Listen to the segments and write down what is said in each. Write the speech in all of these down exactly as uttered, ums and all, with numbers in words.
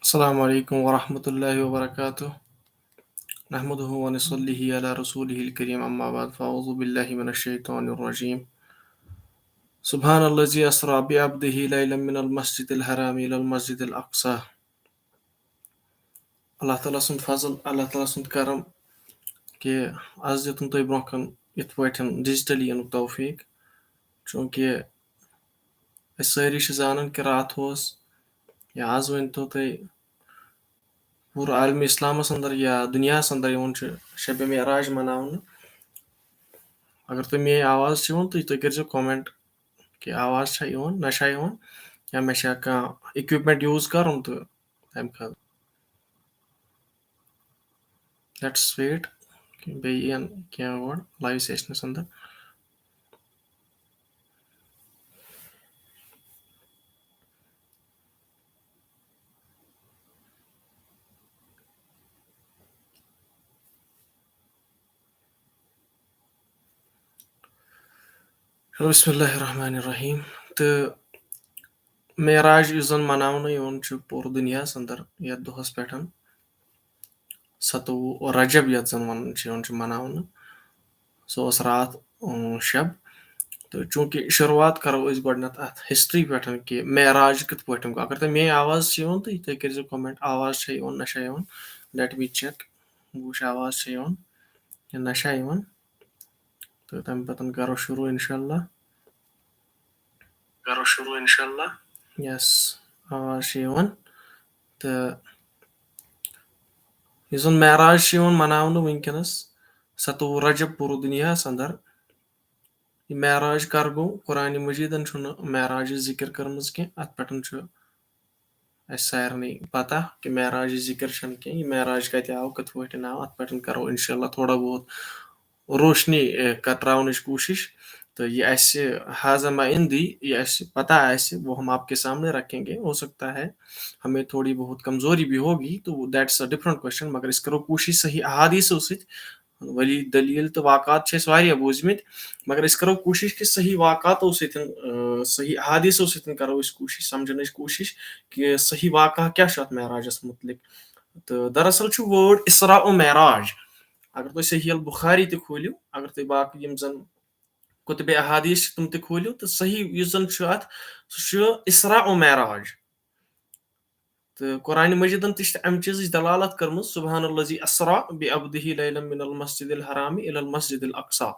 السلام عليكم ورحمة الله وبركاته. نحمده ونصلي على رسوله الكريم، أما بعد، فأعوذ بالله من الشيطان الرجيم. سبحان الذي أسرى بعبده ليلا من المسجد الحرام إلى المسجد الأقصى. اللہ تعالیٰ سُنٛد فضل، اللہ تعالیٰ سُنٛد کرم کہِ از دیُتُن تۄہہِ برونٛہہ کُن یِتھ پٲٹھۍ ڈیجیٹلی یِنُک توفیٖق، چوٗنٛکہِ أسۍ سٲری چھِ زانان کہِ راتھ اوس یا از ؤنۍ تو تُہۍ پوٗرٕ عالمِ اِسلامَس اندر یا دُنیاہَس اندر یِوان چھُ شبِ معراج مناونہٕ۔ اگر تۄہہِ میٲنۍ آواز چھِ یِوان، تُہۍ، تُہۍ کٔرۍزیو comment کہِ آواز چھا یِوان، نہ چھا یِوان، یا مےٚ چھا کانٛہہ equipment use کَرُن تہٕ تَمہِ خٲطرٕ۔ Let's wait. بیٚیہِ یِن کینٛہہ اور live session-َس اندر۔ چلو، بسم اللہ الرحمن الرحیم۔ تہٕ معراج یُس زن مناونہٕ یِوان چھُ پوٗرٕ دُنیاہس اندر یتھ دۄہس پٮ۪ٹھ، ستووُہ رجب یتھ زن ونان چھِ، یِوان چھُ مناونہٕ، سُہ اوس راتھ، اۭں، شب۔ تہٕ چوٗنٛکہِ شروٗعات کرو أسۍ گۄڈٕنٮ۪تھ اتھ history پٮ۪ٹھ کہِ معراج کِتھ پٲٹھۍ گوٚو۔ اگر تۄہہِ میٲنۍ آواز چھِ یِوان تہٕ تُہۍ کٔرۍزیو comment، آواز چھا یِوان، نہ چھا یِوان۔ Let me check، بہٕ وٕچھٕ آواز چھا یِوان کِنہٕ نہ چھا یِوان۔ تہٕ تَمہِ پَتہٕ کَرو شروٗع اِنشاء اللہ۔ کَرو شروٗع اِنشاء اللہ۔ Yes، آواز چھِ یِوان۔ تہٕ یُس زَن معراج چھُ یِوان مَناونہٕ وٕنکیٚنَس ستووُہ رجب پوٗرٕ دُنیاہَس اَندَر۔ یہِ معراج کَر گوٚو؟ قرآنِ مجیٖدَن چھُنہٕ معراجٕچ ذِکِر کٔرمٕژ کینٛہہ۔ اَتھ پٮ۪ٹھ چھُ اَسہِ سارنٕے پتہ کہِ معراجٕچ ذِکِر چھَنہٕ کینٛہہ۔ یہِ معراج کَتہِ آو، کِتھ پٲٹھۍ آو، اَتھ پٮ۪ٹھ کَرو اِنشاء اللہ تھوڑا بہت روشنی، اے، کتراونٕچ کوٗشِش۔ تہٕ یہِ اَسہِ حاضہ ما عندی، یہِ اَسہِ پتہ آسہِ، وہ ہم آپ کے سامنے رکھیں گے۔ ہو سکتا ہے ہمیں تھوڑی بہت کمزوری بھی ہوگی، تو that's a different question۔ مگر أسۍ کَرو کوٗشِش صحیح احادیثو سۭتۍ ؤلی دٔلیٖل تہٕ واقعات چھِ اَسہِ واریاہ بوٗزمٕتۍ، مگر أسۍ کَرو کوٗشِش کہِ صحیح واقعاتو سۭتۍ، اۭں، صحیح احادیثو سۭتۍ کَرو أسۍ کوٗشِش، سَمجھنٕچ کوٗشِش کہِ صحیح واقعہ کیٛاہ چھُ اَتھ معراجَس مُتعلِق۔ تہٕ دراصل چھُ word اسراء و معراج۔ اگر تُہۍ صحیح البخاری تہِ کھوٗلِو، اگر تُہۍ باقٕے یِم زَن کُتُبِ احادیث چھِ، تِم تہِ کھوٗلِو، تہٕ صحیح یُس زَن چھُ اَتھ، سُہ چھُ اسراء و معراج۔ تہٕ قرآنِ مجیٖدَن تہِ چھِ اَمہِ چیٖزٕچ دلالت کٔرمٕژ، سبحان الذی اسرا بعبدہ لیلا من المسجد الحرام الی المسجد الاقصی۔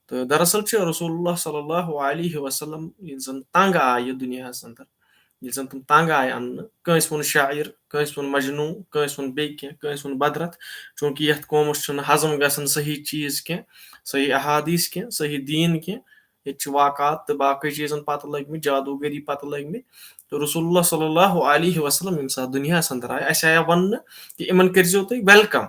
تہٕ دراصل چھُ رسول اللہ صلی اللہ علیہ وسلم ییٚلہِ زَن تنگ آیہِ دُنیاہَس اندر، ییٚلہِ زَن تِم تنگ آیہِ اَننہٕ، کٲنٛسہِ ووٚن شاعر، کٲنٛسہِ ووٚن مجنوٗن، کٲنٛسہِ ووٚن بیٚیہِ کینٛہہ، کٲنٛسہِ ووٚن بدرت، چوٗنٛکہِ یَتھ قومَس چھُنہٕ ہضم گژھان صحیح چیٖز کینٛہہ، صحیح احادیث کینٛہہ، صحیح دیٖن کینٛہہ۔ ییٚتہِ چھِ واقعات تہٕ باقٕے چیٖزَن پَتہٕ لٔگۍ مٕتۍ، جادوٗگٔری پَتہٕ لٔگۍ مٕتۍ۔ تہٕ رسول اللہ صلی اللہ علیہ وسلم ییٚمہِ ساتہٕ دُنیاہَس اندر آیہِ، اَسہِ آیہِ وَننہٕ کہِ یِمَن کٔرۍزیو تُہۍ welcome،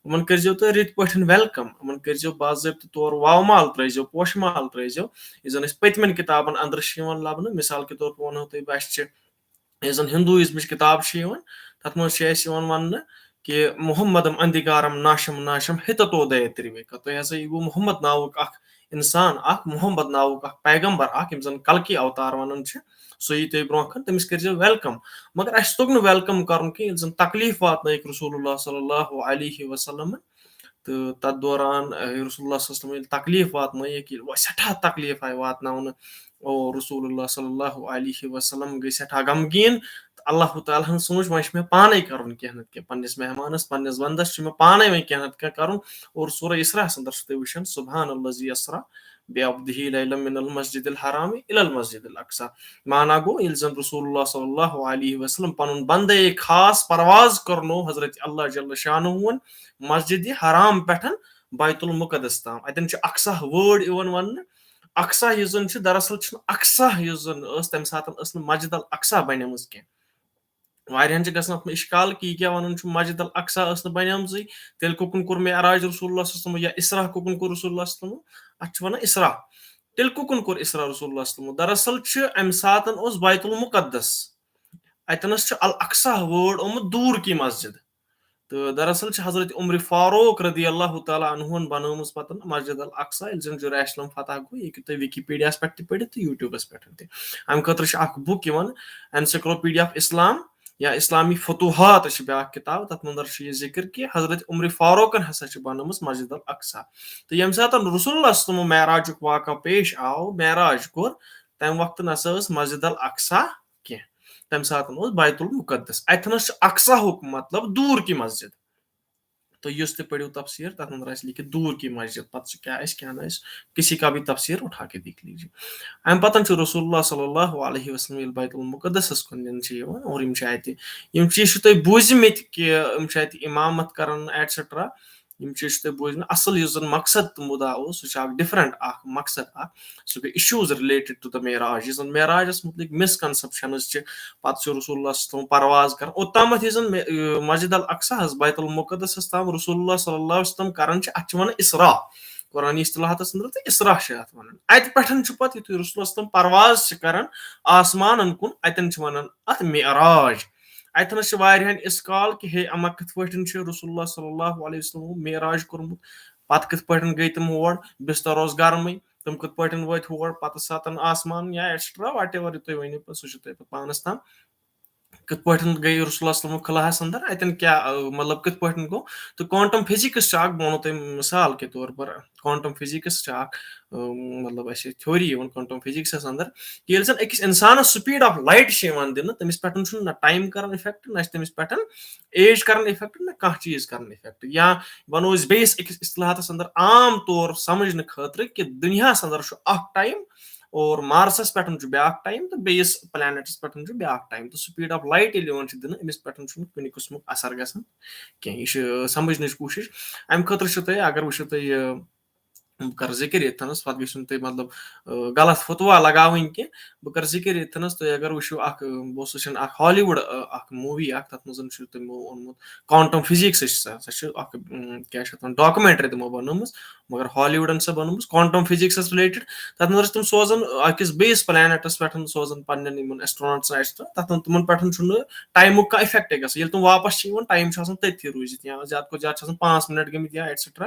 یِمَن کٔرۍزیو تُہۍ رٕتۍ پٲٹھۍ welcome، یِمَن کٔرۍزیو باضٲبطہٕ طور واو مال ترٲیزیو، پوشہٕ مال ترٲیزیو۔ یُس زَن أسۍ پٔتمٮ۪ن کِتابَن اندر چھِ یِوان لَبنہٕ، مثال کے طور پر وَنہو تۄہہِ بہٕ، اَسہِ چھِ یۄس زَن ہندوٗازمٕچ کِتاب چھِ یِوان، تَتھ منٛز چھِ اَسہِ یِوان وَننہٕ کہِ محمدم اندگارم ناشم ناشم ہتتو دیا ترٛویکا۔ تۄہہِ ہسا یہِ گوٚو محمد ناوُک اکھ اِنسان، اکھ محمد ناوُک اکھ پیغمبر اکھ، یِم زَن کلکی اوتار وَنان چھِ، سُہ یی تۄہہِ برونٛہہ کُن، تٔمِس کٔرۍزیو welcome۔ مگر اَسہِ توٚگ نہٕ welcome کَرُن کینٛہہ، ییٚلہِ زَن تکلیٖف واتنٲیِکھ رسول اللہ صلی اللہ علیہ وسلمن۔ تہٕ تَتھ دوران، اے، رسول اللہ صلی اللہ علیہ وسلم ییٚلہِ تکلیٖف واتنٲیِکھ، ییٚلہِ وا-، سٮ۪ٹھاہ تکلیٖف آیہِ واتناونہٕ، او رسول اللہ صلی اللہ علیہ وسلم گٔے سٮ۪ٹھاہ غمگیٖن۔ تہٕ اللہ تعالیٰ ہن سوٗنٛچ، وۄنۍ چھُ مےٚ پانے کرُن کینٛہہ نتہٕ کینٛہہ، پننِس مہمانس، پننِس بندس چھُ مےٚ پانے وۄنۍ کینٛہہ نتہٕ کینٛہہ کرُن۔ اور سورہ اسراء ہس اندر چھُ تُہۍ وٕچھان، سبحان الذی اسرا بعبدہ لیلا من المسجد الحرام الی المسجد الاقصی۔ معنی گوٚو، ییٚلہِ زن رسول اللہ صلی اللہ علیہ وسلم پنُن بندے خاص پرواز کرنو حضرت اللہ جل شانہ ہن مسجد حرام پٮ۪ٹھ بیت المقدس تام۔ اتٮ۪ن چھُ اقصی word یِوان وننہٕ۔ اقصی یُس زن چھُ، دراصل چھُنہٕ اقصی یُس زن ٲس، تمہِ ساتہٕ ٲس نہٕ مسجد الاقصی بنیمٕژ کینٛہہ۔ واریاہن چھِ گژھان اتھ منٛز اشکال کہِ یہِ کیٛاہ ونان چھُ، مسجد الاقصی ٲس نہٕ بنیمژٕے، تیٚلہِ کُکُن کوٚر معراج رسول اللہ صلی اللہ علیہ وسلم یا اسراء کُکُن کوٚر رسول اللہ صلی اللہ علیہ وسلم؟ اتھ چھِ ونان اسراء۔ تیٚلہِ کُکُن کوٚر اسراء رسول اللہ صلی اللہ علیہ وسلم؟ دراصل چھُ امہِ ساتہٕ اوس بیت المقدس، اتنس چھُ الاقصی word آمُت دوٗر کی مسجد۔ تہٕ دراصل چھِ حضرت عمر فاروق رضی اللہ تعالیٰ عنہُن بنٲومٕژ پتہٕ مسجد الاقصی، ییٚلہِ زن جرائش لم فتح گوٚو، یہِ ہیٚکِو تُہۍ وِکیٖپیٖڈیاہس پٮ۪ٹھ تہِ پٔرِتھ تہٕ YouTubeس پٮ۪ٹھ تہِ۔ امہِ خٲطرٕ چھِ اکھ book یِوان Encyclopedia of Islam، یا اسلامی فتوحات چھِ بیٛاکھ کِتاب، تَتھ منٛز چھُ یہِ ذِکر کہِ حضرت عمر فاروقن ہسا چھِ بنٲومٕژ مسجد الاقصی۔ تہٕ ییٚمہِ ساتہٕ رسول اللہ صلی اللہ علیہ وسلم معراجُک واقعہ پیش آو، معراج کوٚر، تَمہِ وقتہٕ نسا ٲس مسجد الاقصی کینٛہہ، تَمہِ ساتہٕ اوس بیت المقدس۔ اَتھنَس چھُ اقصاہُک مطلب دوٗر کی مسجد۔ تہٕ یُس تہِ پٔرِو تفسیٖر، تَتھ منٛز آسہِ لیکھِتھ دوٗر کی مسجد، پَتہٕ سُہ کیٛاہ آسہِ، کیٛاہ نہٕ آسہِ، کسی کا بھی تفسیر اٹھا کے دیکھ لیجیے۔ اَمہِ پَتہٕ چھُ رسول اللہ صلی اللہ علیہ وسلم ییٚلہِ بیت المقدسَس کُن نِنہٕ چھِ یِوان اور یِم چھِ اَتہِ، یِم چیٖز چھِ تۄہہِ بوٗزمٕتۍ کہِ یِم چھِ اَتہِ اِمامت کَران، ایٹسٹرا۔ یِم چیٖز چھِ تۄہہِ بوٗزمٕتۍ۔ اَصٕل یُس زَن مقصد تہٕ مُدعا اوس، سُہ چھُ اَکھ ڈِفرنٛٹ اَکھ مقصد اَکھ۔ سُہ گٔے issues related to the معراج۔ یُس زَن معراجَس مُتعلِق misconceptions چھِ، پَتہٕ چھُ رسول اللہ صلی اللہ علیہ وسلم پرواز کَران۔ اوٚتامَتھ یُس زَن مے-، یہِ مسجد الاقصیٰ ہَس، بیت المقدسَس تام رسول اللہ صلی اللہ علیہ وسلم کَران چھِ، اَتھ چھِ وَنان اسراء۔ قرآنی اصطلاحاتَس اندر تہٕ اسراء چھِ اَتھ وَنان۔ اَتہِ پٮ۪ٹھ چھُ پَتہٕ یُتھُے رسول اللہ صلی اللہ علیہ وسلم پرواز چھِ کَران آسمانَن کُن، اَتٮ۪ن چھِ وَنان اَتھ معراج۔ اَتٮ۪نَس چھِ واریاہَن اِشکال کہِ ہے، اَما کِتھ پٲٹھۍ چھُ رسول اللہ صلی اللہ علیہ وسلم معراج کوٚرمُت؟ پَتہٕ کِتھ پٲٹھۍ گٔے تِم ہور؟ بِستَر اوس گرمٕے، تِم کِتھ پٲٹھۍ وٲتۍ ہور؟ پَتہٕ ساتَن آسمان یا ایٹسٹرا، whatever تُہۍ ؤنِو، پَتہٕ سُہ چھُ تۄہہِ پَتہٕ پانَس تام۔ کِتھ پٲٹھۍ گٔے رسول اللہ صلی اللہ علیہ وسلم خلاہَس اندر؟ اَتٮ۪ن کیٛاہ، آ، مطلب، کِتھ پٲٹھۍ گوٚو؟ تہٕ quantum physics چھُ اَکھ، بہٕ وَنو تۄہہِ مِثال کے طور پر، quantum physics چھِ اَکھ، آ، مطلب، اَسہِ theory یِوان quantum physics اندر، ییٚلہِ زَن أکِس اِنسانَس speed of light چھِ یِوان دِنہٕ، تٔمِس پٮ۪ٹھ چھُنہٕ نہ time کران effect، نہ چھِ تٔمِس پٮ۪ٹھ age کران effect، نہ کانٛہہ چیٖز کران effect۔ یا وَنو أسۍ بیٚیِس أکِس اصطلاحاتَس اندر عام طور سمجھنہٕ خٲطرٕ کہِ دُنیاہَس اندر چھُ اَکھ time اور مارسَس پٮ۪ٹھ چھُ بیٛاکھ time تہٕ بیٚیِس planetس پٮ۪ٹھ چھُ بیٛاکھ time۔ تہٕ speed of light ییٚلہِ یِوان چھِ دِنہٕ، أمِس پٮ۪ٹھ چھُنہٕ کُنہِ قٕسمُک اثر گژھان کینٛہہ۔ یہِ چھِ سمجھنٕچ کوٗشِش۔ اَمہِ خٲطرٕ چھُ تۄہہِ، اگر وٕچھِو تُہۍ، یہِ بہٕ کَرٕ ذِکِر ییٚتھَنَس، پَتہٕ گٔژھِو نہٕ تُہۍ، مطلب، آ، غلط فتوا لگاوٕنۍ کینٛہہ۔ بہٕ کَرٕ ذِکِر ییٚتھَنَس، تُہۍ اگر وٕچھِو اَکھ، آ، بہٕ اوسُس وٕچھان اَکھ Hollywood، آ، اَکھ movie اَکھ، تَتھ منٛز چھُ تِمو اوٚنمُت quantum physics، سۄ، سۄ چھِ اَکھ، اۭں، کیٛاہ چھِ اَتھ وَنان، documentary تِمو بَنٲومٕژ، مگر Hollywoodن سۄ بَنٲومٕژ quantum physicsس related۔ تَتھ منٛز ٲسۍ تِم سوزان أکِس بیٚیِس planetس پٮ۪ٹھ، سوزان پنٛنٮ۪ن یِمَن astronautسَن ایٹسٹرا، تَتھ منٛز تِمَن پٮ۪ٹھ چھُنہٕ timeُک کانٛہہ effectے گژھان۔ ییٚلہِ تِم واپَس چھِ یِوان، time چھُ آسان تٔتھی روٗزِتھ، یا زیادٕ کھۄتہٕ زیادٕ چھِ آسان پانٛژھ minute گٔمٕتۍ یا ایٹسٹرا۔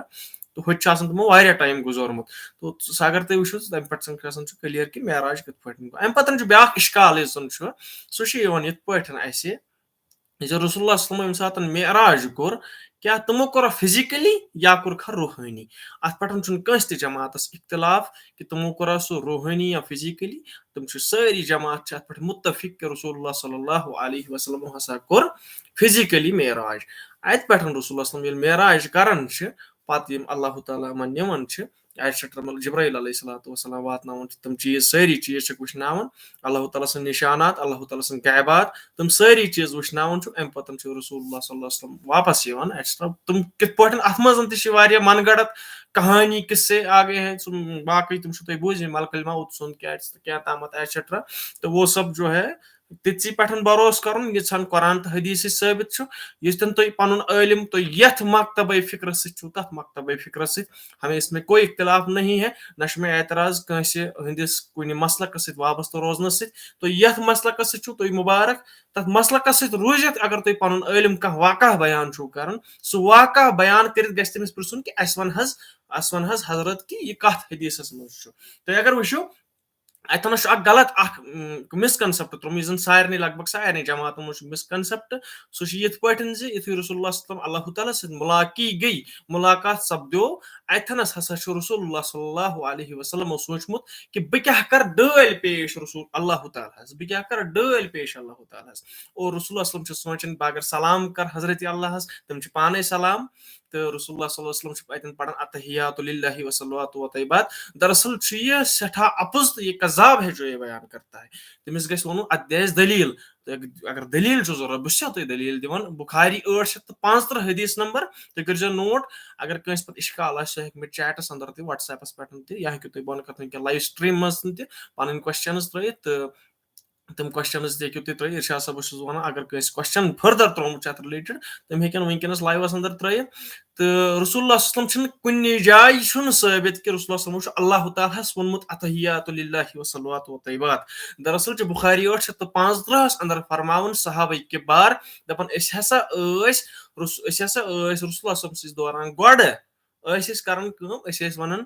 تہٕ ہُتہِ چھُ آسان تِمو واریاہ time گُزورمُت۔ تہٕ سُہ اگر تُہۍ وٕچھِو، تہٕ تَمہِ پٮ۪ٹھ چھُ آسان چھُ clear کہِ معراج کِتھ پٲٹھۍ گوٚو۔ اَمہِ پَتہٕ چھُ بیٛاکھ اِشکال یُس زَن چھُ، سُہ چھُ یِوان یِتھ پٲٹھۍ اَسہِ، یُس رسول اللہ صلی اللہ علیہ وسلم ییٚمہِ ساتہٕ معراج کوٚر، کیٛاہ تِمو کوٚرا physically یا کوٚرکھا روحٲنی؟ اَتھ پٮ۪ٹھ چھُنہٕ کٲنٛسہِ تہِ جماعتَس اختلاف کہِ تِمو کوٚرا سُہ روحٲنی یا physically۔ تِم چھِ سٲری جماعت چھِ اَتھ پٮ۪ٹھ مُتفِق کہِ رسول اللہ صلی اللہ علیہ وسلم ہسا کوٚر physically معراج۔ اَتہِ پٮ۪ٹھ رسول اللہ صلی اللہ علیہ وسلم ییٚلہِ معراج کران چھِ، پتہٕ یِم اللہ تعالیٰ یِمن نِوان چھِ، ایٹسٹرا، مطلب، جبرائیل علیہ الصلوۃ والسلام واتناوان چھِ تِم چیٖز، سٲری چیٖز چھِکھ وٕچھناوان، اللہ تعالیٰ سٕنٛدۍ نِشانات، اللہ تعالیٰ سٕنٛدۍ غیبات، تِم سٲری چیٖز وٕچھناوان چھُ۔ اَمہِ پتہٕ چھُ رسول اللہ صلی اللہ علیہ وسلم واپس یِوان۔ ایٹسٹرا، تِم کِتھ پٲٹھۍ، اَتھ منٛز تہِ چھِ واریاہ من گڑت کہانی، قصے آ گئے ہیں، سُہ باقٕے تِم چھِو تۄہہِ بوٗزمٕتۍ، ملک الموت سُنٛد کیٛاہ چھُ تہٕ کیٛاہ تامَتھ، ایٹسٹرا۔ تو وہ سب جو ہے، تِتسٕے پٮ۪ٹھ بھروسہٕ کرُن، یِژھن قرآن تہٕ حدیثٕچ ثٲبت چھُ۔ یُس تِنہٕ تُہۍ پنُن عٲلِم، تُہۍ یتھ مکتبے فکرس سۭتۍ چھُو، تتھ مکتبے فکرس سۭتۍ ہمیں اس میں کوئی اختلاف نہیں ہے، نہ چھُ مےٚ اعتراض کٲنٛسہِ ہٕنٛدِس کُنہِ مسلکس سۭتۍ وابستہٕ روزنس سۭتۍ۔ تُہۍ یتھ مسلکس سۭتۍ چھُو تُہۍ مبارک، تتھ مسلکس سۭتۍ روٗزِتھ، اگر تُہۍ پنُن عٲلِم کانٛہہ واقعہ بیان چھُو کران، سُہ واقعہ بیان کٔرِتھ گژھِ تٔمِس پرژھُن کہِ اسہِ ون حظ، اسہِ ون حظ حضرت کہِ یہِ کتھ حدیثس منٛز چھُ۔ تُہۍ اگر وٕچھِو، اتھنس چھُ اکھ غلط اکھ، م، misconcept ترٛوومُت، یُس زن سارنٕے، لگ بگ سارنٕے جماعتن منٛز چھُ misconcept۔ سُہ چھُ یِتھ پٲٹھۍ زِ یُتھُے رسول اللہ صلی اللہ علیہ وسلم اللہ تعالیٰ سۭتۍ ملاقی گٔے، ملاقات سپدیو، اتھنس ہسا چھُ رسول اللہ صلی اللہ علیہ وسلمو سوٗنٛچمُت کہِ بہٕ کیٛاہ کرٕ ڈٲلۍ پیش رسول اللہ تعالیٰ ہس، بہٕ کیٛاہ کرٕ ڈٲلۍ پیش اللہ تعالیٰ ہس۔ اور رسول اللہ صلی اللہ علیہ وسلم چھُ سونٛچان، بہٕ اگر سلام کرٕ حضرت اللہ ہس، تِم چھِ پانے سلام، تہٕ رسول اللہ صلی اللہ علیہ وسلم چھُ اتٮ۪ن پران التحیات للہ والصلوات والطیبات۔ دراصل چھُ یہِ سٮ۪ٹھاہ اپُز تہٕ یہِ کذاب ہے جو یہ بیان کرتا ہے۔ تٔمِس گژھِ وَنُن، اتھ دِ اَسہِ دٔلیٖل۔ تہٕ اگر دٔلیٖل چھُ ضروٗرت، بہٕ چھُسو تۄہہِ دٔلیٖل دِوان۔ بخاری ٲٹھ شیٚتھ تہٕ پانٛژترٕٛہ حدیث نمبر، تُہۍ کٔرۍزیو note۔ اگر کٲنٛسہِ پتہٕ اِشکال آسہِ، سُہ ہیٚکہِ مےٚ chatس اندر تہِ، WhatsAppس پٮ۪ٹھ تہِ، یا ہیٚکِو تُہۍ بۄنہٕ کَنہِ وٕنکیٚن live stream منٛز تہِ پنٕنۍ questions ترٲیِتھ۔ تہٕ تِم questions تہِ ہیٚکِو تُہۍ ترٲیِتھ۔ ارشاد صٲبَس چھُس وَنان، اگر کٲنٛسہِ question further ترٛوومُت چھُ اَتھ related، تِم ہیٚکن وٕنکیٚنَس liveَس اندر ترٲیِتھ۔ تہٕ رسول اللہ صلی اللہ علیہ وسلم چھُنہٕ کُنہِ جایہِ چھُنہٕ ثٲبت کہِ رسول اللہ صلی اللہ علیہ وسلم چھُ اللہ تعالیٰ ہَس ووٚنمُت، التحیات للہ والصلوات والطیبات۔ دراصل چھُ بخاری ٲٹھ شیٚتھ تہٕ پانٛژترٕٛہَس اندر فرماوان صحابہ کبار، دَپان، أسۍ ہسا ٲسۍ رس-، أسۍ ہسا ٲسۍ رسول اللہ صلی اللہ علیہ وسلم سٕنٛدِ دوران گۄڈٕ، ٲسۍ أسۍ کران کٲم، أسۍ ٲسۍ وَنان،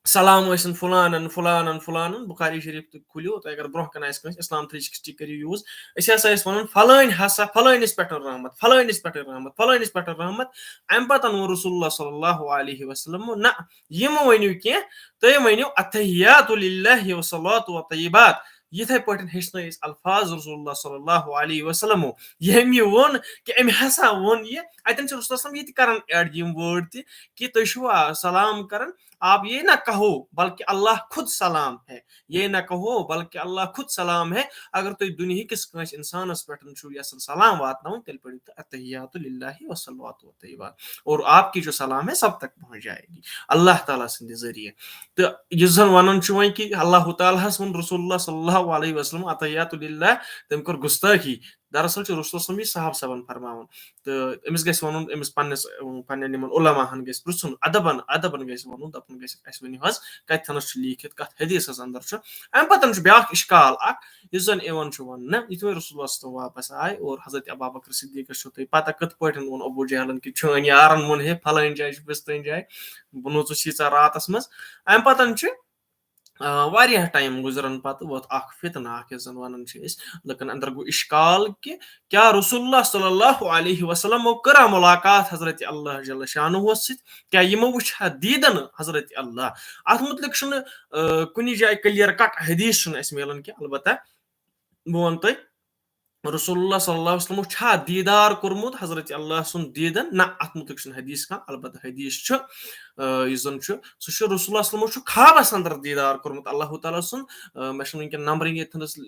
سلام ٲسِن فلانن، فلانن، فلانن۔ بخاری شریف تُہۍ کھوٗلِو، تُہۍ اگر برونٛہہ کَنہِ آسہِ کٲنٛسہِ اسلام تھری سِکِسٹی کٔرِو یوٗز۔ أسۍ ہسا ٲسۍ وَنان فلٲنۍ ہسا، فلٲنِس پٮ۪ٹھ رحمت، فلٲنِس پٮ۪ٹھ رحمت، فلٲنِس پٮ۪ٹھ رحمت۔ اَمہِ پَتہٕ ووٚن رسول اللہ صلی اللہ علیہ وسلم، نہ، یِم ؤنِو کینٛہہ، تُہۍ ؤنِو التحیات للہ والصلوات والطیبات۔ یِتھے پٲٹھۍ ہیٚچھنٲے أسۍ الفاظ رسول اللہ صلی اللہ علیہ وسلمو۔ ییٚمۍ یہِ ووٚن کہِ أمۍ ہسا ووٚن یہِ، اَتٮ۪ن چھِ رسول اللہ صلی اللہ علیہ وسلم یہِ تہِ کران ایڈ یِم وٲڈ تہِ کہِ تُہۍ چھِوا سلام کران، آپ یہ نہ کہو بلکہ اللہ خود سلام ہے، یہ نہ کہو بلکہ اللہ خود سلام ہے۔ اگر تُہۍ دُنیہکِس کٲنٛسہِ اِنسانَس پٮ۪ٹھ چھِو یژھان سلام واتناوُن، تیٚلہِ پٔرِو تُہۍ التحیات للہ والصلوات والطیبات، اور آپ کی جو سلام ہے سب تک پہنچ جائے گی اللہ تعالیٰ سٕنٛدِ ذٔریعہٕ۔ تہٕ یُس زَن وَنان چھُ وۄنۍ کہِ اللہ تعالیٰ ہَس ووٚن رسول اللہ صلی اللہ علیہ وسلم التحیات للہ، تٔمۍ کٔر گُستٲخی۔ دراصل چھُ رسول صلی اللہ علیہ وسلم یہِ صحابہٕ صٲبن فرماوان۔ تہٕ أمِس گژھِ وَنُن، أمِس پننِس، اَم، پننٮ۪ن یِمن علماہن گژھِ پرٛژھُن، ادبن، ادبن گژھِ وَنُن، دَپُن گژھِ، اَسہِ ؤنِو حظ، کَتہِ تھَنَس چھُ لیٖکھِتھ، کَتھ حدیثس اندر چھُ۔ اَمہِ پتن چھُ بیٛاکھ اِشکال اَکھ، یُس زَن یِوان چھُ وَننہٕ، یِتھُے رسول اللہ صلی اللہ علیہ وسلم واپس آے اور حضرت ابوبکر صدیقس چھُ تۄہہِ پتہ کِتھ پٲٹھۍ ووٚن ابو جہلن کہِ چٲنۍ یارن ووٚن ہے فلٲنۍ جایہِ چھُ فِستٲنۍ جایہِ، بہٕ نوژُس ییٖژاہ راتس منٛز۔ اَمہِ پتن چھُ آ، واریاہ ٹایم گُزرن پتہٕ ووت اکھ فتنہٕ اکھ، یَتھ زَن وَنان چھِ أسۍ، لُکن اندر گوٚو اِشکال کہِ کیٛاہ رسول اللہ صلی اللہ علیہ وسلمو کٔرا مُلاقات حضرت اللہ جل شانہس سۭتۍ؟ کیٛاہ یِمو وٕچھا دیٖدن حضرت اللہ؟ اَتھ مُتعلِق چھُنہٕ، آ، کُنہِ جایہِ کلیئر کٹ حدیث چھُنہٕ اَسہِ میلان کینٛہہ۔ البتہ بہٕ وَنہٕ تۄہہِ، رسول اللہ صلی اللہ علیہ وسلمو چھا دیٖدار کوٚرمُت حضرت اللہ سُنٛد دیٖدن؟ نہ، اَتھ مُتعلِق چھُنہٕ حدیث کانٛہہ۔ البتہ حدیث چھُ، آ، یُس زَن چھُ، سُہ چھُ رسول اللہ صلی اللہ علیہ وسلمو چھُ خوابس اندر دیٖدار کوٚرمُت اللہ تعالیٰ سُنٛد۔ آ، مےٚ چھُنہٕ وٕنکیٚن نمبرِنگ ییٚتھنَس، آ،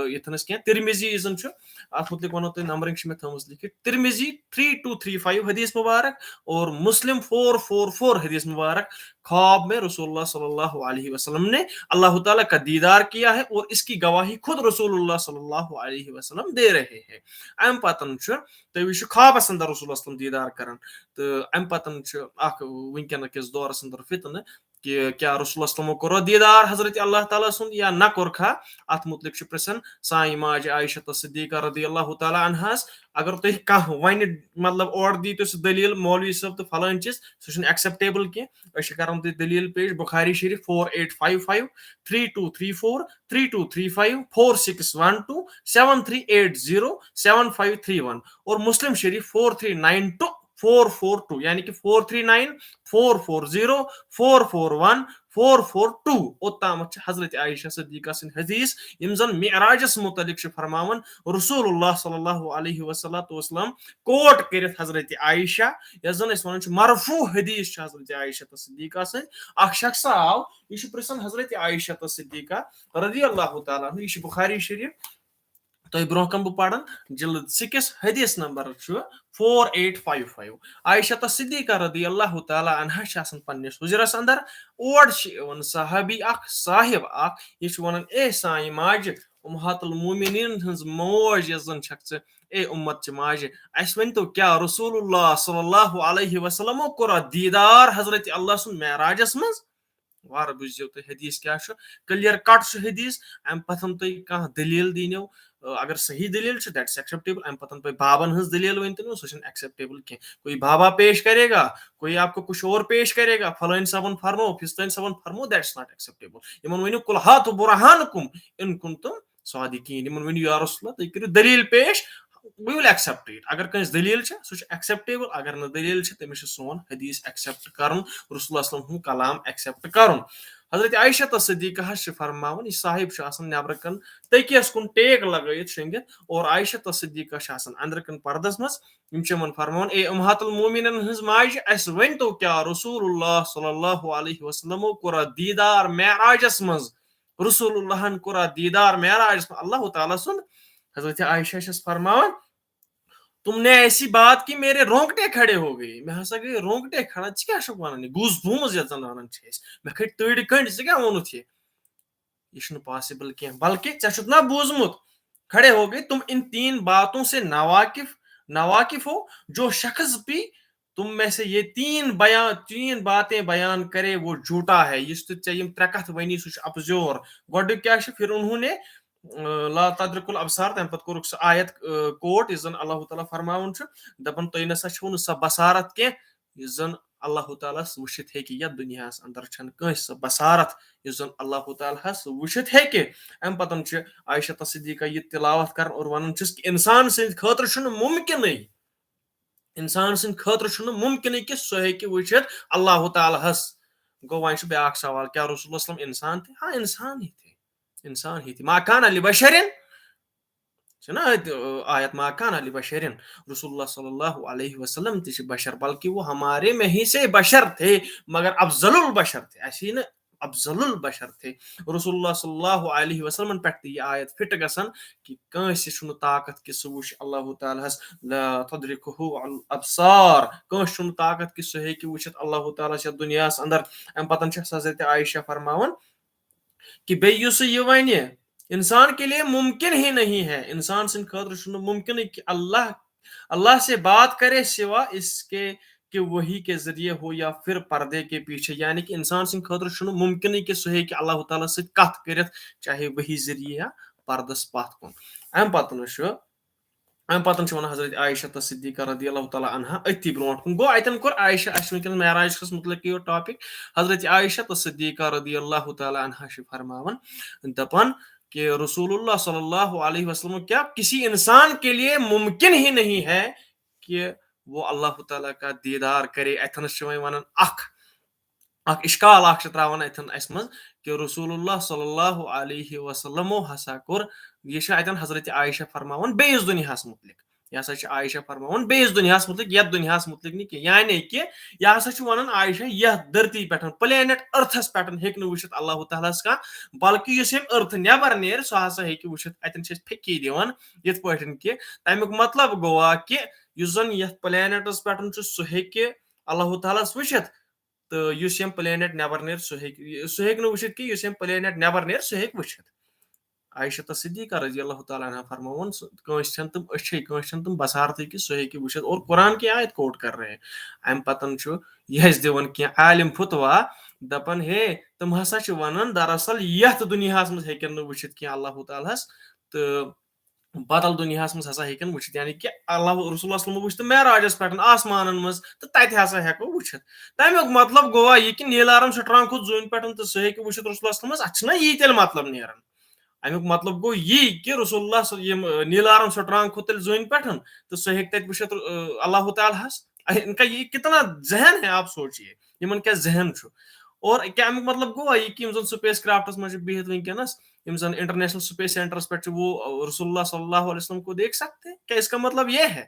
ییٚتھنَس کینٛہہ۔ ترمذی یُس زَن چھُ، اَتھ مُتعلِق وَنو تۄہہِ، نمبرِنگ چھِ مےٚ تھٲومٕژ لیکھِتھ، ترمذی three two three five حدیث مبارک اور مسلم four four four حدیث مبارک۔ خواب میں رسول اللہ صلی اللہ علیہ وسلم نے اللہ تعالیٰ کا دیدار کیا ہے اور اس کی گواہی خود رسول اللہ صلی اللہ علیہ وسلم دے رہے ہیں۔ اَمہِ پتن چھُ، تُہۍ وٕچھِو خوابس اندر رسول اللہ صلی اللہ علیہ وسلم دیدار کران۔ تہٕ اَمہِ پتن چھُ اکھ وٕنکیٚن کِس دورس اندر فتنہٕ کہِ کیٛاہ رسول اللہ صلی اللہ علیہ وسلمو کوٚرا دیدار حضرت اللہ تعالیٰ سُنٛد یا نہ کوٚرکھا؟ اتھ مُتعلِق چھُ پرٛژھان سانہِ ماجہِ عائشہ صدیقہ رضی اللہ تعالیٰ عنہس۔ اگر تُہۍ کانٛہہ وَنہِ، مطلب، اورٕ دی تُہۍ سُہ دٔلیٖل مولوی صٲب تہٕ فلٲنۍ چیٖز، سُہ چھُنہٕ acceptable کینٛہہ۔ أسۍ چھِ کران تُہۍ دٔلیٖل پیش بخاری شریف four eight five five three two three four three two three five four six one two seven three eight zero seven five three one اور مسلم شریف four three nine two four four two، یعنی کہِ four three nine four four zero four four one four four two۔ اوٚتامَتھ چھِ حضرت عائشہ صدیقہ سٕنٛدۍ حدیث، یِم زَن معراجَس مُتعلِق چھِ فرماوان۔ رسول اللہ صلی اللہ علیہ وسلم quote کٔرِتھ حضرت عائشہ، یَتھ زَن أسۍ وَنان چھِ مرفوع حدیث چھِ حضرت عائشہ صدیقہ سٕنٛدۍ۔ اَکھ شخص آو، یہِ چھُ پرٛژھان حضرت عائشہ صدیقہ رضی اللہ تعالیٰ عنہ، یہِ چھُ بخاری شریف، تۄہہِ برونٛہہ کَنہِ بہٕ پَرَن، جلد six، حدیث نمبر چھُ four eight five five۔ عائشہ صدیقہ رضی اللہ تعالیٰ عنہا چھِ آسان پننِس حُجرَس اندر، اور چھِ یِوان صحابی اکھ، صاحب اکھ، یہِ چھُ وَنان، اے سانہِ ماجہِ، امہات المومنین ہٕنٛز موج یۄس زَن چھَکھ ژٕ، اے اُمت چہِ ماجہِ، اَسہِ ؤنۍ تو، کیٛاہ رسول اللہ صلی اللہ علیہ وسلمو کوٚرا دیٖدار حضرت اللہ سُنٛد معراجَس منٛز؟ وارٕ بوٗزِو تُہۍ حدیث کیٛاہ چھُ، clear cut چھُ حدیث۔ اَمہِ پَتہٕ تُہۍ کانٛہہ دٔلیٖل دیٖنو، اگر صحیح دٔلیٖل چھِ، that's acceptable۔ اَمہِ پَتہٕ تُہۍ بابَن ہٕنٛز دٔلیٖل ؤنۍ تو، سُہ چھُنہٕ acceptable کینٛہہ۔ کوئی بابا پیش کرے گا، کوئی آپ کو کچھ اور پیش کرے گا، فلٲنۍ صٲبَن فرمو، فِستٲنۍ صٲبَن فرمو، that's not acceptable۔ یِمَن ؤنِو، قل هاتوا برهانكم إن كنتم صادقين۔ یِمَن ؤنِو، یا رسول اللہ، تُہۍ کٔرِو دٔلیٖل پیش، we will accept it۔ اگر کٲنٛسہِ دٔلیٖل چھِ، سُہ چھُ acceptable۔ اگر نہٕ دٔلیٖل چھِ، تٔمِس چھُ سون حدیث accept کرُن، رسول اللہ صلی اللہ علیہ وسلم ہُنٛد کلام accept کرُن۔ حضرت عائشہ صدیقہ ہس چھِ فرماوان، یہِ صاحب چھُ آسان نٮ۪برٕ کَنہِ تٔکیَس کُن ٹیک لگٲیِتھ شۄنٛگِتھ، اور عائشہ صدیقہ چھِ آسان أنٛدرٕ کَنہِ پردس منٛز۔ یِم چھِ یِمن فرماوان، اے امہات المومنین ہٕنٛز ماجہِ، اَسہِ ؤنۍ تو، کیٛاہ رسول اللہ صلی اللہ علیہ وسلمو کوٚرا دیٖدار معراجس منٛز؟ رسول اللہن کوٚرا دیٖدار معراجس منٛز؟ اللہ تعالیٰ سُنٛد۔ حضرت عائشہ چھَس فرماوان، تم نے ایسی بات کی، میرے رونگٹے کھڑے ہو گئے۔ مےٚ ہسا گٔے رونگٹے کھڑا، ژٕ کیٛاہ چھُکھ وَنان؟ یہِ goosebumps یَتھ زَن وَنان چھِ أسۍ، مےٚ کھٔتۍ تۭرِ کٔنٛڈۍ، ژٕ کیٛاہ ووٚنُتھ یہِ؟ یہِ چھُنہٕ possible کینٛہہ، بلکہِ ژےٚ چھُتھ نا بوٗزمُت؟ کھڑے ہو گئے، تم ان تین باتوں سے ناواقف، ناواقف ہو، جو شخص بھی تم میں سے یہ تین بیان، تین باتیں بیان کرے، وہ جھوٹا ہے۔ یُس تہِ ژےٚ یِم ترٛےٚ کَتھٕ وَنی، سُہ چھُ اَپزیور۔ گۄڈٕنیُک کیٛاہ چھُ؟ پھر انہوں نے، اۭں، لا تدرک الابصار، تَمہِ پَتہٕ کوٚرُکھ سُہ آیت، اۭں، quote، یُس زَن اللہ تعالیٰ فرماوان چھُ، دَپان، تُہۍ نہ سا چھِو نہٕ سۄ بصارت کینٛہہ، یُس زن اللہ تعالیٰ ہس وٕچھِتھ ہیٚکہِ یتھ دُنیاہس اندر، چھنہٕ کٲنٛسہِ سۄ بصارت یُس زن اللہ تعالیٰ ہس وٕچھِتھ ہیٚکہِ۔ امہِ پتن چھِ عائشہ صدیقہ یہِ تلاوت کران اور ونان چھِس کہِ انسان سٕنٛدِ خٲطرٕ چھُنہٕ مُمکِنٕے، انسان سٕنٛدِ خٲطرٕ چھُنہٕ مُمکِنٕے کہِ سُہ ہیٚکہِ وٕچھِتھ اللہ تعالیٰ ہس۔ گوٚو وۄنۍ چھُ بیٛاکھ سوال، کیا رسول اللہ صلی اللہ علیہ وسلم انسان تھے؟ ہاں، انسان ہی تھے، انسان ہی تھے۔ ما کان علی بشرین، چھُنہ اَتہِ، آیت، ما کان علی بشرین، رسول اللہ صلی اللہ علیہ وسلم تہِ چھِ بشر، بلکہ وہ ہمارے میں ہی سے بشر تھے، مگر افضل البشر تھے، اسی نہٕ افضل البشر تھے۔ رسول اللہ صلی اللہ علیہ وسلمن پٮ۪ٹھ تہِ یہِ آیت فٹ گژھان کہِ کٲنٛسہِ چھُنہٕ طاقت کہِ سُہ وٕچھِ اللہ تعالیٰ ہس، لا تدرکہ الابصار، کٲنٛسہِ چھُنہٕ طاقت کہِ سُہ ہیٚکہِ وٕچھِتھ اللہ تعالیٰ ہس یتھ دُنیاہس اندر۔ امہِ پتن چھِ حضرت عائشہ فرماوان کہ بیٚیہِ یُس یہِ ونہِ، انسان کے لیے ممکن ہی نہیں ہے، انسان سٕنٛدِ خٲطرٕ چھُنہٕ مُمکِنٕے کہ اللہ، اللہ سے بات کرے سوا اس کے کہ وحی کے ذریعے ہو یا پھر پردے کے پیچھے، یعنی کہ انسان سٕنٛدِ خٲطرٕ چھُنہٕ مُمکِنٕے کہ سُہ ہیٚکہِ اللہ تعالیٰ سۭتۍ کتھ کٔرِتھ، چاہے وحی ذریعے یا پردس پتھ کُن۔ امہِ پتہٕ چھُ امہِ پتہٕ چھِ ونان حضرت عائشہ تہٕ صدیقہ رضی اللہ تعالیٰ عنہا أتھی برونٛٹھ کُن۔ گوٚو، اتٮ۪ن کوٚر عائشہ، اسہِ چھُ وٕنکیٚنس معراج کِس مُتعلق یہِ topic۔ حضرت عائشہ تہٕ صدیقہ رضی اللہ تعالیٰ عنہا چھِ فرماوان، دپان کہ رسول اللہ صلی اللہ علیہ وسلم کیا کسی انسان کے لیے ممکن ہی نہیں ہے کہ وہ اللہ تعالیٰ کا دیدار کرے۔ اتھنس چھِ وۄنۍ ونان اکھ اکھ اشکال اکھ چھِ تراوان اتھن اسہِ منٛز کہ رسول اللہ صلی اللہ علیہ وسلمو ہسا کوٚر، یہِ چھِ اتٮ۪ن حضرت عائشہ فرماوان بیٚیِس دُنیاہس مُتعلق۔ یہِ ہسا چھِ عائشہ فرماوان بیٚیِس دُنیاہس مُتعلق، یتھ دُنیاہس مُتعلق نہٕ کینٛہہ۔ یعنی کہِ یہِ ہسا چھِ ونان عائشہ، یتھ دھرتی پٮ۪ٹھ، planet Earthس پٮ۪ٹھ ہیٚکہِ نہٕ وٕچھِتھ اللہ تعالیٰ ہس کانٛہہ، بلکہِ یُس ییٚمہِ Earth نٮ۪بر نیرِ، سُہ ہسا ہیٚکہِ وٕچھِتھ۔ اتٮ۪ن چھِ أسۍ فِکی دِوان یِتھ پٲٹھۍ کہِ تمیُک مطلب گوٚوا کہِ یُس زن یتھ planetس پٮ۪ٹھ چھُ، سُہ ہیٚکہِ اللہ تعالیٰ ہس وٕچھِتھ۔ تہٕ یُس یِم planet نٮ۪بر نیرِ، سُہ ہیٚکہِ، سُہ ہیٚکہِ نہٕ وٕچھِتھ کینٛہہ، یُس یِم planet نٮ۪بر نیرِ، سُہ ہیٚکہِ وٕچھِتھ۔ عائشہ صدیقہ رضی اللہ تعالیٰ عنہا فرماوان، سُہ، کٲنٛسہِ چھَنہٕ تِم أچھے، کٲنٛسہِ چھَنہٕ تِم بصارتٕے کہِ سُہ ہیٚکہِ وٕچھِتھ۔ اور قرآن کی آیت quote کر رہے ہیں۔ اَمہِ پتہٕ چھُ یہِ اَسہِ دِوان کینٛہہ عالم فتوا، دَپان، ہے، تِم ہسا چھِ وَنان، دراصل یَتھ دُنیاہَس منٛز ہیٚکن نہٕ وٕچھِتھ کینٛہہ اللہ تعالیٰ ہَس، تہٕ بدل دُنیاہَس منٛز ہسا ہیٚکن وٕچھِتھ۔ یعنی کہِ اللہ رسول اللہ صلی اللہ علیہ وسلم وٕچھ تہٕ معراجَس پٮ۪ٹھ آسمانَن منٛز، تہٕ تَتہِ ہسا ہٮ۪کو وٕچھِتھ۔ تَمیُک مطلب گوٚوا یہِ کہِ نیٖلارم سٹرانگ کھوٚت زوٗنہِ پٮ۪ٹھ تہٕ سُہ ہیٚکہِ وٕچھِتھ رسول اللہ صلی اللہ علیہ وسلمس۔ اَتھ چھُنہ یی تیٚلہِ مطلب نیران؟ اَمیُک مطلب گوٚو یی کہِ رسول اللہ صلی، یِم، نیٖلارم سٹرانگ کھوٚت تیٚلہِ زوٗنہِ پٮ۪ٹھ تہٕ سُہ ہیٚکہِ تَتہِ وٕچھِتھ، اہ، اللہ تعالیٰ ہَس۔ ان کا یہ کتنا ذہن ہے، آپ سوچیے، یِمن کیٛاہ ذہن چھُ۔ اور کیٛاہ اَمیُک مطلب گوٚوا یہِ کہِ یِم زَن space craftس منٛز چھِ بِہِتھ وٕنکیٚنَس، یِم زَن International Space Centreس پٮ۪ٹھ چھِ، وہ رسول اللہ صلی اللہ علیہ وسلم کو دیکھ سکتے ہیں؟ کیا اس کا مطلب یہ ہے؟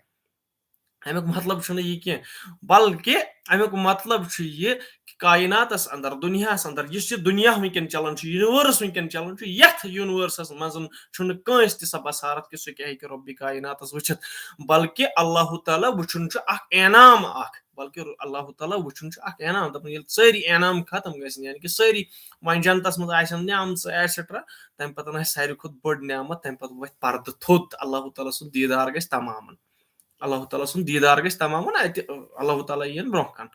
اَمیُک مطلب چھُنہٕ یہِ کینٛہہ، بلکہِ اَمیُک مطلب چھُ یہِ کہِ کائناتس اندر، دُنیاہس اندر، یُس یہِ دُنیا وٕنکیٚن چلان چھُ، universe وٕنکیٚن چلان چھُ، یتھ universeس منٛز چھُنہٕ کٲنٛسہِ تہِ سۄ بصارت کہِ سُہ کیٛاہ ہیٚکہِ رۄبِ کائناتس وٕچھِتھ، بلکہِ اللہ تعالیٰ وٕچھُن چھُ اکھ انعام اکھ، بلکہِ اللہ تعالیٰ وٕچھُن چھُ اکھ انعام۔ دَپان، ییٚلہِ سٲری انعام ختم گژھن، یعنی کہِ سٲری وۄنۍ جنتس منٛز آسن نعمژٕ، ایٹسٹرا، تَمہِ پتہٕ آسہِ ساروی کھۄتہٕ بٔڑ نعمت، تَمہِ پتہٕ وۄتھِ پردٕ تھوٚد، اللہ تعالیٰ سُنٛد دیٖدار گژھِ تمامن۔ اللہ تعالیٰ سُنٛد دیٖدار گژھِ تمامن، اَتہِ اللہ تعالیٰ یِیَن برونٛہہ کَنہِ۔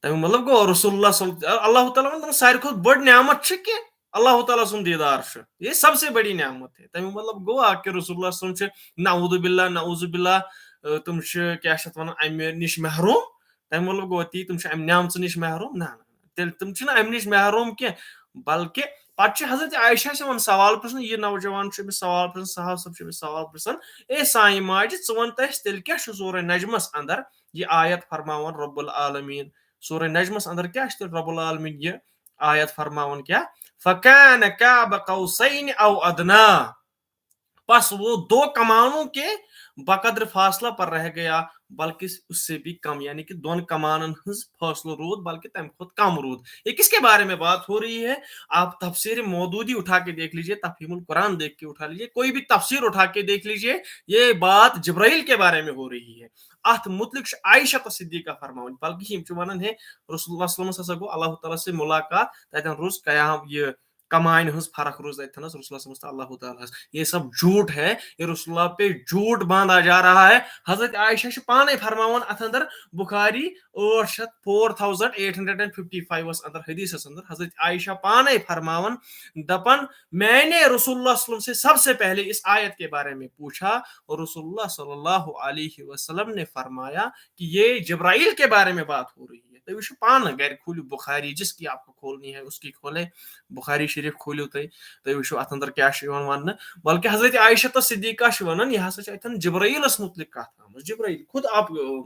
تَمیُک مطلب گوٚو، رسول اللہ صلی اللہ، اللہ تعالیٰ وَنان، ساروی کھۄتہٕ بٔڑ نعمت چھِ کہِ اللہ تعالیٰ سُنٛد دیٖدار چھُ۔ یہ سب سے بڑی نعمت ہے۔ تَمیُک مطلب گوٚو اکھ کہِ رسول اللہ صلی اللہ علیہ وسلم چھِ، نعوذ باللہ، نعوذ باللہ، اہ، تِم چھِ، کیٛاہ چھِ اَتھ وَنان، اَمہِ نِش محروم۔ تَمیُک مطلب گوٚو تی، تِم چھِ اَمہِ نعمژٕ نِش محروم۔ نہ، نہ، نہ۔ تیٚلہِ تِم چھِنہٕ اَمہِ نِش محروم کینٛہہ، بلکہِ پتہٕ چھِ حضرت عائشہ چھِ یِوان سوال پرژھنہٕ، یہِ نوجوان چھُ أمِس سوال پرژھان، صحابہ صٲب چھِ أمِس سوال پرژھان، اے سانہِ ماجہِ، ژٕ وَن تہٕ اَسہِ، تیٚلہِ کیٛاہ چھُ سورہ نجمس اندر یہِ آیت فرماوان رب العالمین؟ سورہ نجمس اندر کیٛاہ چھُ تیٚلہِ رب العالمین یہِ آیت فرماوان کیٛاہ؟ فَكَانَ قَابَ قَوْسَيْنِ أَوْ أَدْنَىٰ۔ پس وہ دو کمانوں کے بقدر فاصلہ پر رہ گیا، بلکہ اس سے بھی کم، یعنی کہ دون کمانن ہنز فاصلہ رود، بلکہ تم کھوت کم رود۔ یہ کس کے بارے میں بات ہو رہی ہے؟ آپ تفسیر مودودی اٹھا کے دیکھ لیجئے، تفہیم القرآن دیکھ کے اٹھا لیجئے، کوئی بھی تفسیر اٹھا کے دیکھ لیجئے، یہ بات جبرائیل کے بارے میں ہو رہی ہے۔ اتھ متعلق چھِ عائشہ تہٕ صدیقہ فرماوان، بلکہ یِم چھِ ونان، ہے، رسول اللہ صلی اللہ علیہ وسلم ہسا گوٚو اللہ تعالیٰ سۭتۍ ملاقات، تتٮ۪ن روٗز قیام، یہِ کمانہِ ہٕنٛز فرق روٗز اتہِ تھنس رسول اللہ صلی اللہ علیہ وسلم تہٕ اللہ تعالیٰ ہس۔ یہ سب جھوٹ ہے، یہ رسول اللہ پہ جھوٹ باندھا جا رہا ہے۔ حضرت عائشہ چھِ پانے فرماوان اتھ اندر، بخاری ٲٹھ شیٚتھ، four thousand eight hundred and fifty five اندر، حدیثس اندر حضرت عائشہ پانے فرماوان، دپان، میں نے رسول اللہ صلی اللہ علیہ وسلم سے سب سے پہلے اس آیت کے بارے میں پوچھا اور رسول اللہ صلی اللہ علیہ وسلم نے فرمایا کہ یہ جبرائیل کے بارے میں بات ہو رہی ہے۔ تُہۍ وٕچھِو پانہٕ گرِ، کھوٗلِو بخاری، جس کی آپ کو کھولنی ہے اس کی کھولے، بخاری شریف کھوٗلِو تُہۍ، تُہۍ وٕچھِو اتھ اندر کیٛاہ چھُ یِوان وننہٕ۔ بلکہ حضرت عائشہ تہٕ صدیقہ چھِ ونان، یہِ ہسا چھِ اتٮ۪ن جبرائیلس متعلق کتھ آمٕژ۔ جبرائیل خود آپ، اۭں،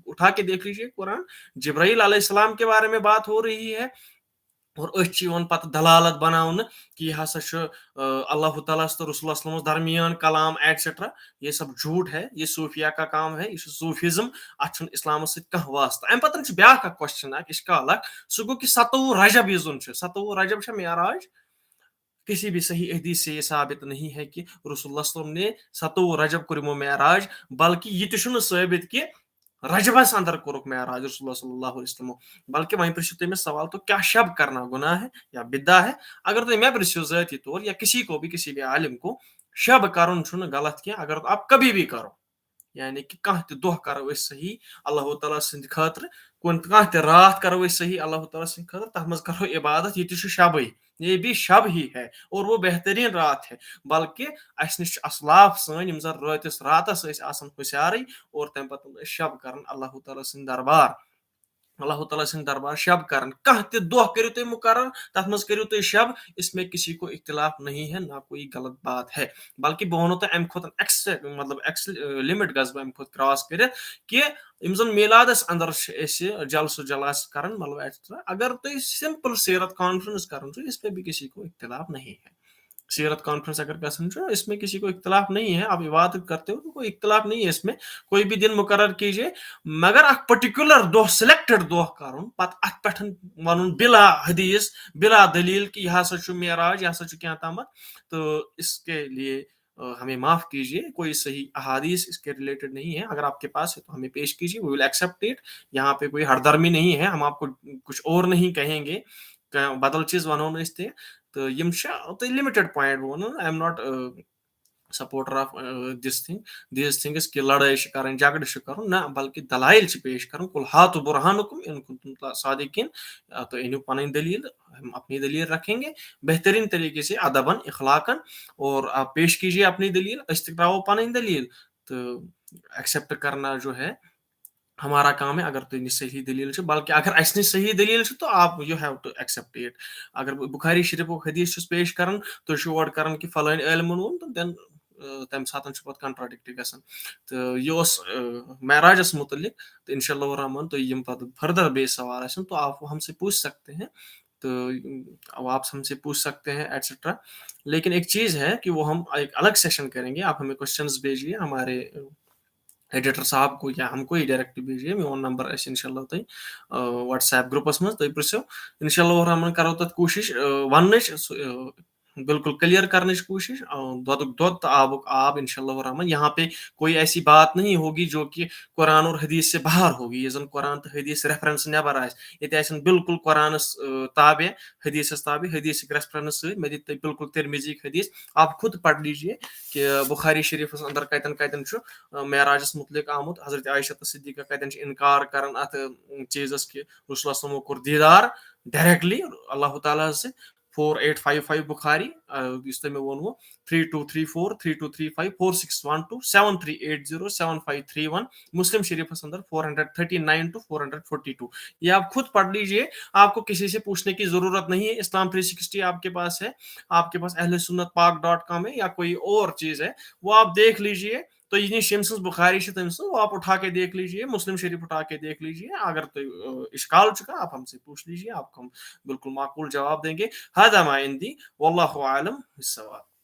اٹھا کے دیکھ لیجیے قرآن، جبرائیل علیہ السلام کے بارے میں بات ہو رہی ہے۔ اور أتھۍ چھِ یِوان پتہٕ دلالت بناونہٕ کہ یہِ ہسا چھُ، اۭں، اللہ تعالیٰ ہس تہٕ رسول اللہ صلی اللہ علیہ وسلمس درمیان کلام ایٹسٹرا۔ یہ سب جھوٹ ہے، یہ صوفیہ کا کام ہے، یہ چھُ صوفیزم، اتھ چھُنہٕ اسلامس سۭتۍ کانٛہہ واسطہٕ۔ امہِ پتہٕ چھُ بیٛاکھ اکھ کوسچن اکھ، اشکال اکھ، سُہ گوٚو کہ ستووُہ رجب یُس زن چھُ، ستووُہ رجب چھا معراج؟ کسی بھی صحیح حدیث سے یہ ثابت نہیں ہے کہ رسول اللہ صلی اللہ علیہ وسلم نے ستووُہ رجب کوٚر یِمو معراج، بلکہ یہِ تہِ چھُنہٕ ثٲبت کہ رجبس اندر کوٚرُکھ معراج رسول اللہ صلی اللہ علیہ وسلم۔ بلکہ وۄنۍ پرژھِو تُہۍ مےٚ سوال، تو کیا شب کرنا گناہ ہے یا بدعہ ہے؟ اگر تُہۍ مےٚ پرژھِو ذٲتی طور یا کسی کو بھی، کسی بھی عالم کو، شب کرُن چھُنہٕ غلط کینٛہہ، اگر آپ کبھی بھی کرو۔ یعنی کہ کانٛہہ تہِ دۄہ کرو أسۍ صحیح اللہ تعالیٰ سٕنٛدِ خٲطرٕ، کُنہِ، کانٛہہ تہِ راتھ کرو أسۍ صحیح اللہ تعالیٰ سٕنٛدِ خٲطرٕ، تتھ منٛز کرو عبادت، یہِ تہِ چھُ شبٕے۔ یہ بھی شب ہی ہے اور وہ بہترین رات ہے، بلکہ اسہِ نِش چھِ اسلاف سٲنۍ، یِم زن رٲتِس راتس ٲسۍ آسان ہُشارٕے اور تمہِ پتہٕ ٲسۍ شب کران اللہ تعالیٰ سٕنٛدِ دربار، اللہ تعالیٰ سٕنٛدِ دربار شب کران۔ کانٛہہ تہِ دۄہ کٔرِو تُہۍ مقرر، تتھ منٛز کٔرِو تُہۍ شب، اس میں کسی کو اختلاف نہیں ہے، نہ کوئی غلط بات ہے۔ بلکہ بہٕ ونو تۄہہِ امہِ کھۄتہٕ ایکس-، مطلب ایکس-، limit گژھٕ بہٕ امہِ کھۄتہٕ cross کٔرِتھ کہ یِم زن میلادس اندر چھِ أسۍ جلسہٕ جلاسہٕ کران، مطلب ایٹسٹرا، اگر تُہۍ simple سیرت کانفرنس کران چھِو، اس پہ بھی کسی کو اختلاف نہیں ہے۔ سیرت کانفرنس اگر گژھان چھُ، اس میں کسی کو اختلاف نہیں ہے، آپ عبادت کرتے ہو تو کوئی اختلاف نہیں ہے اس میں، کوئی بھی دن مقرر کیجیے، مگر اکھ particular دۄہ، selected دۄہ کرُن، پتہٕ اتھ پٮ۪ٹھ ونُن بلا حدیث، بلا دلیل کہ یہِ ہسا چھُ معراج، یہِ ہسا چھُ کینٛہہ تامتھ، تو اس کے لیے آ، ہمیں معاف کیجیے، کوئی صحیح احادیث اس کے related نہیں ہے، اگر آپ کے پاس ہے تو ہمیں پیش کیجیے، we will accept it۔ یہاں پہ کوئی ہردرمی نہیں ہے، ہم آپ کو کچھ اور نہیں کہیں گے، ک-، بدل چیز ونو نہٕ أسۍ تہِ۔ تو یِم چھِ، تہٕ limited point بہٕ ونہٕ، I am not, آ، supporter of, آ، this thing, these things کہ لڑٲے چھِ کرٕنۍ، جھگڑٕ چھُ کرُن، نہ، بلکہ دلائل چھِ پیش کرُن، قل هاتوا برهانكم إن كنتم صادقين، آ، تُہۍ أنِو پنٕنۍ دلیل، ہم اپنی دلیل رکھیں گے بہترین طریقے سے، ادباً، اخلاقاً، اور آپ پیش کیجیے اپنی دلیل، أسۍ تہِ ترٛاوو پنٕنۍ دلیل۔ تو accept کرنا جو ہے ہمارا کام ہے، اگر تُہۍ نِش صحیح دلیل چھِ، بلکہ اگر اسہِ نِش صحیح دلیل چھِ تو آپ، you have to accept it۔ اگر بُ-، بخاری شریفُک حدیث چھُس پیش کران، تُہۍ چھِو اورٕ کران کہ فلٲنۍ عٲلمن ووٚن، تو then، آ، تَمہِ ساتہٕ چھُ پتہٕ contradict گژھان۔ تو یہِ اوس، آ، معراجس متعلق۔ تو انشاءاللہ الرحمن تُہۍ یِم پتہٕ further بیٚیہِ سوال آسن تو آپ وہ ہم سے پوچھ سکتے ہیں۔ تو، اب آپ ہم سے پوچھ سکتے ہیں، ایٹسٹرا۔ لیکن ایک چیز ہے کہ وہ ہم ایک الگ سیشن کریں گے، آپ ہمیں کوشچنز بھیجیے ہمارے ایڈیٹر صاحب کو یا ہم کو ہی ڈائریکٹ بھیجیے، میون نمبر آسہِ انشاءاللہ تۄہہِ، آ، WhatsApp گروپس منٛز، تُہۍ پرٛژھِو۔ انشاءاللہ الرحمن کرو تتھ کوٗشش، آ، وننٕچ، سُہ، آ، بالکل کلیئر کرنٕچ کوٗشش، آ، دۄدُک دۄد تہٕ آبُک آب، انشاءاللہ الرحمن۔ یہاں پہ کوئی ایسی بات نہیں ہوگی جو کہ قرآن اور حدیث سے باہر ہوگی، یہِ زن قرآن تہٕ حدیث ریفرنس نٮ۪بر آسہِ۔ ییٚتہِ آسن بالکل قرآنس، آ، تابع، حدیثس تابع، حدیثٕکۍ ریفرنس سۭتۍ۔ مےٚ دِتۍ تُہۍ بالکل ترمذیٖک حدیث، آپ خود پڑھ لیجیے کہ بخاری شریفس اندر کتٮ۪ن کتٮ۪ن چھُ، آ، معراجس متعلق آمُت، حضرت عائشہ تہٕ صدیقہ کتٮ۪ن چھِ انکار کران اتھ، آ، چیٖزس کہ رسول اللہ صلی اللہ علیہ وسلم کوٚر دیٖدار directly اللہ تعالیٰ ہس سۭتۍ۔ Four eight five five بخاری، آ، یُس تۄہہِ مےٚ ووٚنوُ، three two three four three two three five، four six one two seven three eight zero seven five three one، مسلم شریفس اندر four hundred thirty nine to four hundred forty two۔ یہ آپ خود پڑھ لیجیے، آپ کو کسی سے پوچھنے کی ضرورت نہیں ہے۔ اسلام تھری سکسٹی آپ کے پاس ہے، آپ کے پاس اہل سنت پاک ڈاٹ کام ہے یا کوئی اور چیز ہے، وہ آپ دیکھ لیجیے۔ تو یہ شمس بخاری سے تم سے، وہ آپ اٹھا کے دیکھ لیجیے، مسلم شریف اٹھا کے دیکھ لیجیے۔ اگر تو، آ، اشکال چکا، آپ ہم سے پوچھ لیجیے، آپ کو ہم بالکل معقول جواب دیں گے۔ هذا ما عندي، والله أعلم بالصواب۔